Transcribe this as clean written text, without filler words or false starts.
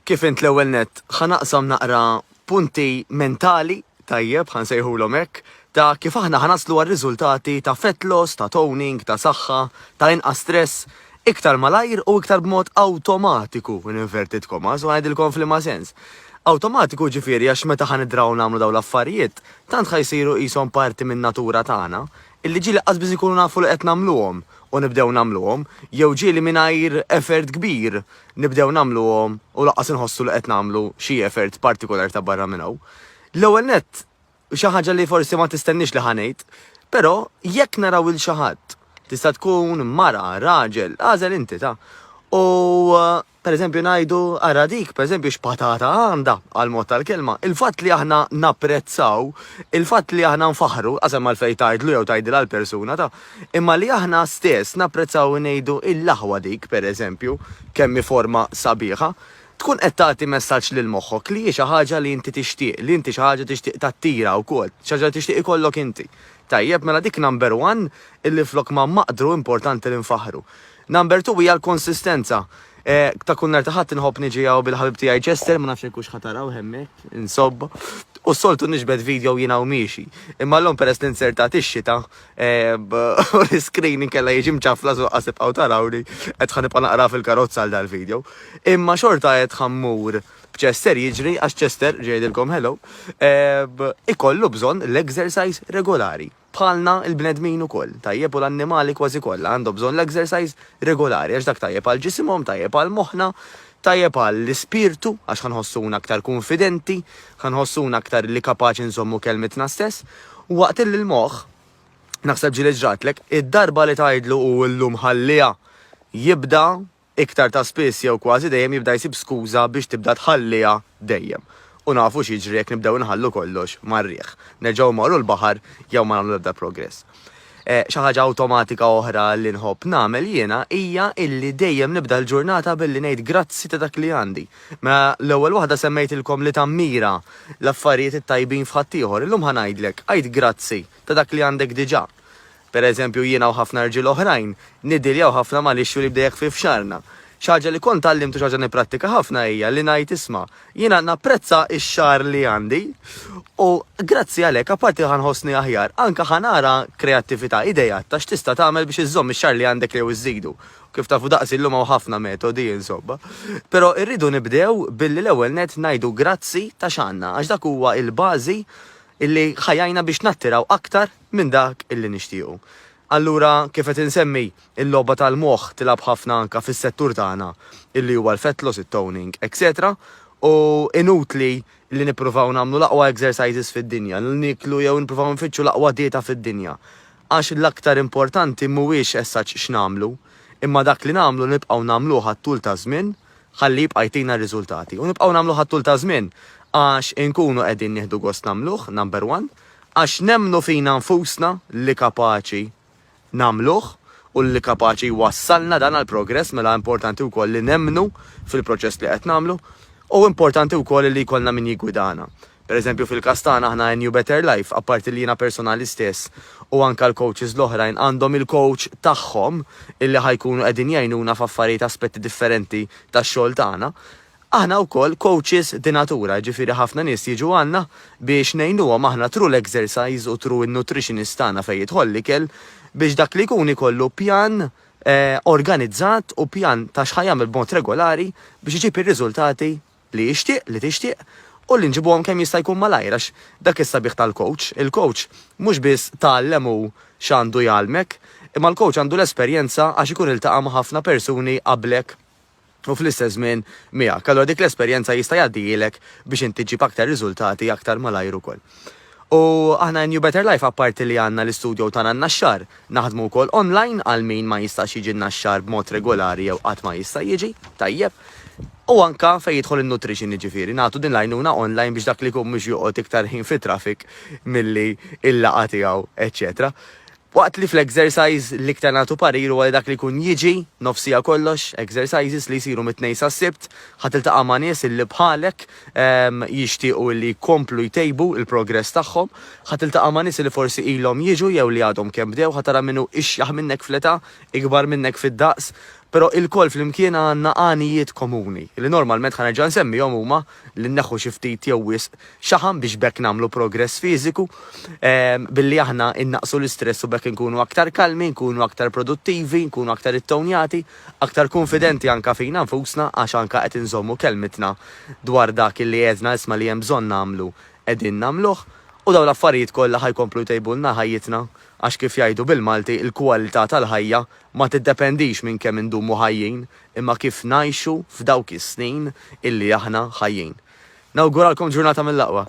Kif int l-ewwel nett ħa naqsam naqra punti mentali, tajjeb, ħa nsejħulhom hekk, ta' kif aħna ħa naslu għal riżultati ta' fat loss, ta' toning, ta' saħħa, ta' inqas stress, iktar malajr u iktar b'mod awtomatiku, in inverted commas, u ngħidilkom f'liema sens. Awtomatiku ġifieri għax meta ħa nidraw nagħmlu dawn l-affarijiet, tant ħa jsiru qishom parti min-natura tagħna, illi ġieli qas biss inkunu nafu li qed nagħmluhom u nibdew nagħmluhom, jew ġieli mingħajr effort kbir nibdew nagħmluhom u lanqas inħossu li qed nagħmlu xi effort partikolari ta' barra minn hawn. L-ewwel nett, xi ħaġa li forsi ma tistenniex li ħa ngħid, però jekk naraw 'il xi ħadd, tista' tkun mara, raġel, agħżel inti ta', u pereżempju ngħidu ara dik, pereżempju x'patata għandha, għall-mod tal-kelma, il-fatt li aħna napprezzaw, il-fatt li aħna nfaħħru, qas hemm għalfejn tgħidlu jew tgħidilha l-persuna ta', Imma li aħna stess napprezzaw u ngħidu il-aħwa dik, per eżempju, kemm hi forma sabiħa, tkun qed tagħti messaġġ lil moħħok li hi xi ħaġa li inti tixtieq, li inti xi ħaġa tixtieq tattira wkoll, xi ħaġa li tixtieq ikollok inti. Tajjeb, mela dik number one illi flok ma mmaqdru importanti li nfaħħru. Number two hija l-konsistenza. Ta' kull nhar ta' Ħadd inħobb niġi hawn bil-ħabib tiegħi Chester, ma nafx jekk hux ħa tarawh hemmhekk, insomma. U s-soltu niġbed video jiena u miexi. Imma llum peress li nzertat ix-xita, u l-screen inkella jiġi mċafla so qas tibqgħu tarawni qed ħa nibqa' naqra fil-karozza għal dal-video. Imma xorta qed ħa mmur b'Chester jiġri għax Chester, ġej jgħidilkom hello, ikollu bżonn l-exercise regolari. Bħalna l-bnedmin ukoll, tajjeb, u l-annimali kważi kollha għandhom bżonn l-exercise regolari għax dak tajjeb għal ġisimhom, tajjeb għal moħħna, tajjeb għall-ispirtu għax ħa nħossuna aktar kunfidenti, ħa nħossuna aktar li kapaċi nżommu kelmitna stess, waqt illi l-moħħ, naħseb ġieli ġratlek, id-darba li tgħidlu u llum ħalliha, jibda Iktar ta' spiss jew kważi dejjem jibda jsib skuża biex tibda tħalliha dejjem. U nafu x'jiġri jekk nibdew inħallu kollox mar-riħ. Nerġgħu mmorru l-baħar jew ma nagħmlu l-ebda progress. Xi ħaġa awtomatika oħra li nħobb nagħmel jiena hija illi dejjem nibda l-ġurnata billi ngħid grazzi ta' dak li għandi. Mela l-ewwel waħda semmejtilkom li tammira l-affarijiet it-tajbin f'ħaddieħor. Illum ħa ngħidlek, għid grazzi ta' dak li għandek diġà. Per eżempju, jiena u ħafna rġiel oħrajn nidiljaw ħafna mal-issue li bda jeħfief xagħarna. Xi ħaġa li kont tgħallimt u xi ħaġa nipprattika ħafna hija li ngħid isma', jiena napprezza x-xagħar li għandi u grazzi għalhekk apparti li ħa nħossni aħjar, anke ħa nara kreattività, ideat ta' x'tista' tagħmel biex iżżomm ix-xagħar li għandek jew iżżidu. Kif tafu daqsi llum hawn ħafna metodi insomma. Però rridu nibdew billi l-ewwel nett ngħidu grazzi ta' x'għandna għax dak huwa l-bażi illi ħa jgħinna biex nattiraw aktar minn dak illi nixtiequ. Allura, kif qed insemmi, il-logħba tal-moħħ tilgħab ħafna anke fis-settur tagħna illi huwa l-fat loss, it-toning, etc. U inutli li nippruvaw nagħmlu l-aqwa exercises fid-dinja, li nieklu jew nippruvaw nfittxu l-aqwa dieta fid-dinja. Għax l-aktar importanti mhuwiex as such x'nagħmlu, imma dak li nagħmlu nibqgħu nagħmluh għat-tul taż-żmien ħalli jibqa' jtina r-riżultati. U nibqgħu nagħmluh għat-tul taż-żmien għax inkunu qegħdin nieħdu gost nagħmluh, number one, għax nemmnu fina nfusna li kapaċi nagħmluh u li kapaċi jwassalna dan għall-progress, mela importanti wkoll li nemmnu fil-proċess li qed nagħmlu u importanti wkoll li jkollna min jiggwidana. Per eżempju fil-każ tagħna aħna A New Better Life, apparti li jiena personali stess u anke l-coaches l-oħrajn għandhom il-coach tagħhom illi ħa jkunu qegħdin jgħinuna f'affarijiet aspetti differenti tax-xogħol tagħna. Aħna wkoll coaches di natura, jiġifieri ħafna nies jiġu għandna biex ngħinuhom aħna through l-exercise u through in-nutritionist tagħna fejn jidħol l-ikel biex dak li jkun ikollu pjan organizzat u pjan ta' x'ħa jagħmel b'mod regolari biex iġib ir-riżultati li jixtieq, li tixtieq, u li nġibuhom kemm jista' jkun malajr għax dak is-sabiħ tal-coach. Il-coach mhux biss tgħallem hu x'għandu jgħallmek, imma l-coach għandu l-esperjenza għax ikun iltaqa' ma' ħafna persuni qablek u fl-istess żmien miegħek. Allura dik l-esperjenza jista' jgħaddihielek biex inti ġġib aktar riżultati aktar malajr ukoll. U aħna in New Better Life apparti li għandna l-istudio tagħna n-Naxxar, naħdmu wkoll online għal min ma jistax jiġi n-Naxxar b'mod regolari jew qatt ma jista' jiġi, tajjeb. U anka fejn jidħol in-nutrition jiġifieri nagħtu din l-għajnuna online biex dak li jkun mhux joqgħod iktar ħin fit-traffic milli l-laqgħa tiegħu, eċċetera. Waqt li fl-exercise l-iktar nagħtu parir huwa li dak li jkun jiġi nofs siegħa kollox, exercises li jsiru mit-Tnejn sas-Sibt, ħa tiltaqa' ma' nies illi bħalek jixtiequ illi jkomplu jtejbu l-progress tagħhom, ħa tiltaqa' ma' nies illi forsi ilhom jiġu jew li għadhom kemm bdew, ħa tara min hu ixjaħ minnek fl-età, ikbar minnek fid-daqs. Però ilkoll flimkien għandna għanijiet komuni, li normalment ħa nerġa' nsemmihom huma li nneħħu xi ftit jew wisq xaħam biex b'hekk nagħmlu progress fiżiku, billi aħna innaqqsu l-istress u b'hekk inkunu aktar kalmi, nkunu aktar produttivi, nkunu aktar ittownjati, aktar kunfidenti anke fina nfusna għax anke qed inżommu kelmitna dwar dak li għedna isma' li hemm bżonn nagħmlu qegħdin nagħmluh u dawn l-affarijiet kollha ħa jkomplu jtejbulna ħajjitna għax kif jgħidu bil-Malti il-kwalità tal-ħajja ma tiddependix minn kemm indumu ħajjin imma kif ngħixu f'dawk is-snin illi aħna ħajjin. Nawguralkom ġurnata mill-aqwa.